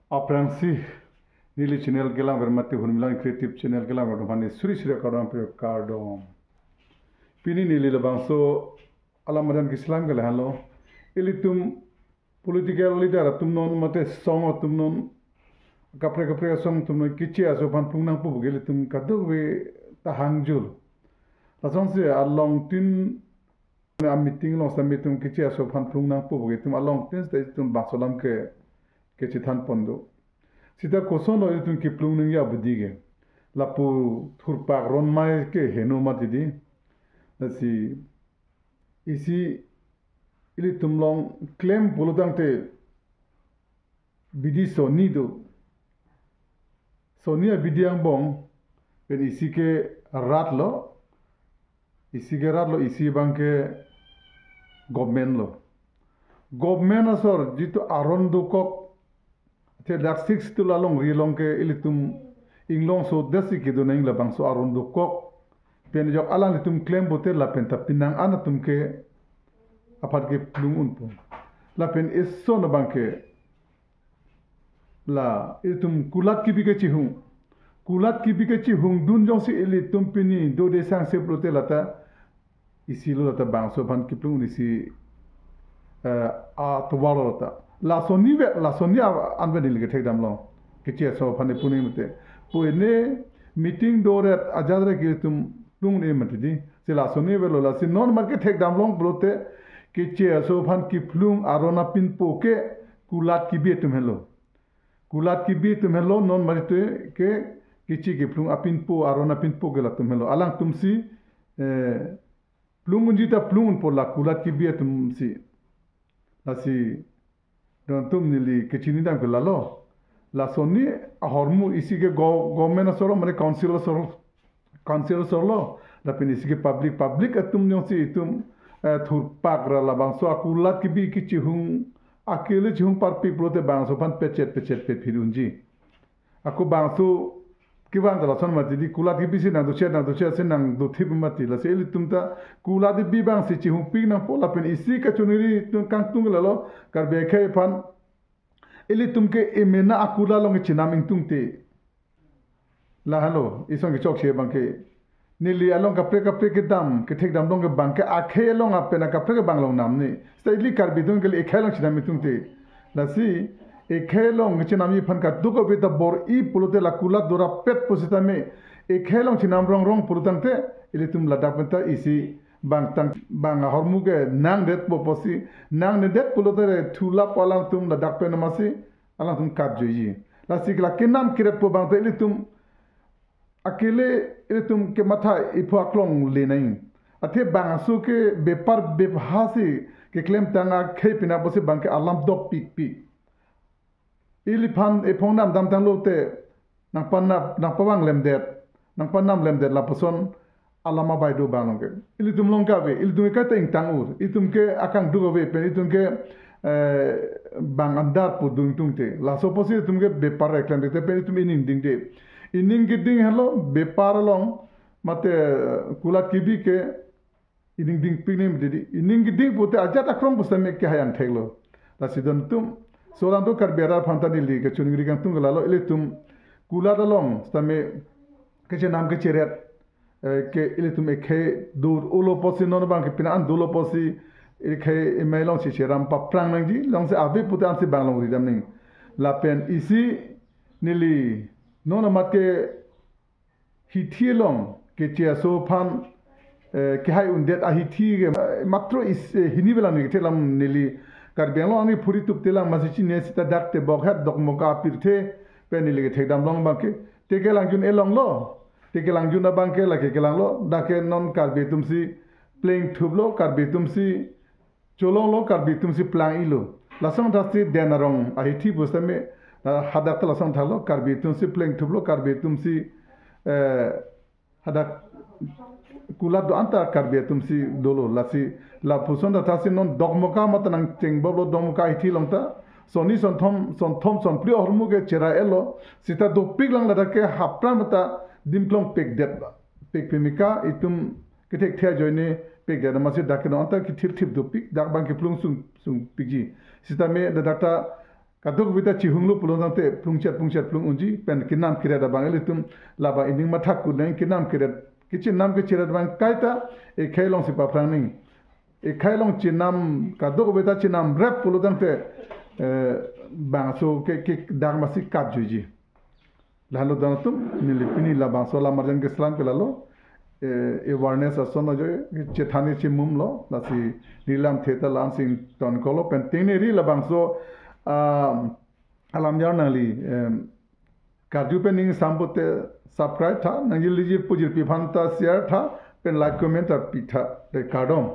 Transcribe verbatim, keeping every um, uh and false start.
Aphrangsi neli channel kelang vermati Hunmilang Creative channel kelang vermati suri suri kardom pe kardom. Pini neli labangso alam adan keselam ke lahenlo. Ilitum political leader atum non mate song atum non kaprek kaprek asong atum non keche aso aphan phlung nangpo puke ilitum kadokave ta hangjul. Lasonsi along tin a meeting along sitame itum keche aso aphan phlung nangpo puke itum along tin sita itum bangso alam ke kechethan pon do. Sita kosonlo itum kephlung nangji abidi ke. Lapu thurpak ronmai ke heno mati di. Lasi isi ilitum along klem pulotangte bidi sonni do. Sonni abidi angbong pen isi ke rat lo, isi ke rat lo, isi abangke government lo. Government asor jitu aron dokok, te dak six tu lalongri along ke ilitum inglongso desi kedo nang labangso aron dokok. Pen jok alanglitum klem bote lapen ta penang an atum ke aphan kephlung unpo. Lapen eson abangke la ilitum kulat kebi kechihung. Kulat kebi kechihungdun jongsi ilitum pini dode sangse pulote lata isi lo lata bangso aphan kephlung isi, eh, atovar lo lata. Lasonni ve, lasonni a-, anve neli kethekdamlong. Keche aso aphan epuni mate. Pu ene meeting doret ajat re ke itum phlung ne mati di. Si lasonni avelo, lasi non mat kethekdamlong pulote keche aso aphan kephlung aron apinpo ke kulat kebi atum henlo. Kulat kebi atum henlo, non mat te ke keche kephlung apinpo, aron apinpo ke latum henlo. Alangtumsi, eh, phlung unji ta phlung unpo la kulat kebi atumsi. Lasi don atum neli kechinidam ke lalo. Lasonni ahormu isi ke go-, government asor lo, mane council asor lo, council asor lo. Lapen isi ke public, public atum jongsi itum, eh, thurpak ra labangso akulat kebi kechihung, akele chihung parpik pulote bangso aphan pechet pechet pet phir unji. Ako bangso kevang ta lason mati di, kulat kebi si nangdochet, nangdochet si nangdothip mati, lasi ilitum ta kulat kebi abangsi chihungpik nangpo lapen isi kachoningri atum kangtung lalo Karbi akhei aphan ilitum ke emena akulat along chenam ingtungte. Lahenlo, ison kechokche abangke. Neli along kaprek kaprek kedam, kethekdamlong ke abangke akhei along apen akaprek abang along namne. Sita ili Karbi atum ke akhei along chenam ingtungte. Lasi, akhei along chenamji aphan kadokave ta bor-i pulote la kulat dorapet pusitame. Akhei along chenam rongrong pulotangte, ilitum ladak pen ta isi bang tang, bang ahormu ke nangdetpo pusi, nangnedet pulote thulap alangtum ladak pen masi, alangtum kapjoiji. Lasi la kenam kiretpo abang ta ilitum akele ilitum kematha ipho aklong le nang. Athe bangso ke bepar bepha si keklem tang akhei pina pusi abangke alam dokpikpik. Iliphan ephong namdam tanglo te nangpanap, nangpavang lemdet, nangpanam lemdet lapuson alam abaido abang along ke. Ilitum along ke ave, ilitum ke kaita ingtang-ur, ilitum ke akangduk ave pen, ilitum ke, eh, bang andar pu dun tungte. Laso pusi ilitum ke bepar eklem te pen ilitum ining dingde. Ining keding henlo bepar along mate, eh, kulat kebi ke ining dingpik nem didi. Ining keding pute ajat akrong pusitame kehai angthek lo. Lasi don atum, solang do Karbi arat aphan ta neli kachoningri kangtung ke lalo ilitum kulat along sitame kechenam kecheret, eh, ke ilitum akhei dur ulo pusi non abangke pina an dolo pusi akhei emai alongsi cheram paphrang nangji, longsi ave pute ansi bang along ridam nang. Lapen isi neli non amat ke hithi along keche aso aphan, eh, kehai undet ahithi ke, eh, matro is, eh, hini velang ni kethe lam neli Karbi Anglong ani phuri tup telang masi chine sita dak Tebokhet Dokmoka apirthe pen neli kethekdamlong abangke. Te kelangjun elong lo. Te kelangjun abangke lake kelang lo. Dak ke non Karbi atumsi plengthup lo, Karbi atumsi cholong lo, Karbi atumsi plang ilo. Lason thasi den arong ahithi pusitame, eh, hadak ta lason thalo, Karbi atumsi plengthup lo, Karbi atumsi, eh, hadak kulat do anta Karbi atumsi dolo. Lasi lapuson ta thasi non Dokmoka mate nangchengbop lo Dokmoka ahithi along ta. Sonni sonthom, sonthom, sonphli ahormu ke chera elo. Sita dopik lang ladak ke hapran mata dimklong pekdet. Pek pemika itum kethekthe ajoine pik de, amatsi dak kedon ta kethirthip dopik, dak abang ke plung sung sungpikji. Sitame dak ta kadokave ta chihunglo pulo tangte plungchet plungchet plung unji, pen kenam keret abang ilitum labang ining matha kut nang, kenam keret, kechenam kecheret abang kaita ekhei alongsi paphrang nang. Ekhei along chenam, kadokave ta chenam rep pulo tangte, eh, bangso ke, ke dak amatsi katjuiji. Lahenlo don atum, neli pini labangso alam arjan keselam ke lalo, eh, awareness ason ajoine, chethan chimumlo, lasi neli lamthe ta la-ansi ingtonkoklo, pen tengneri labangso, ah, alam arjan nangli, em, karju pen ning sampote subscribe tha, nangli jirpo jirpi aphan ta share tha, pen like comment ta pitha, te kardom.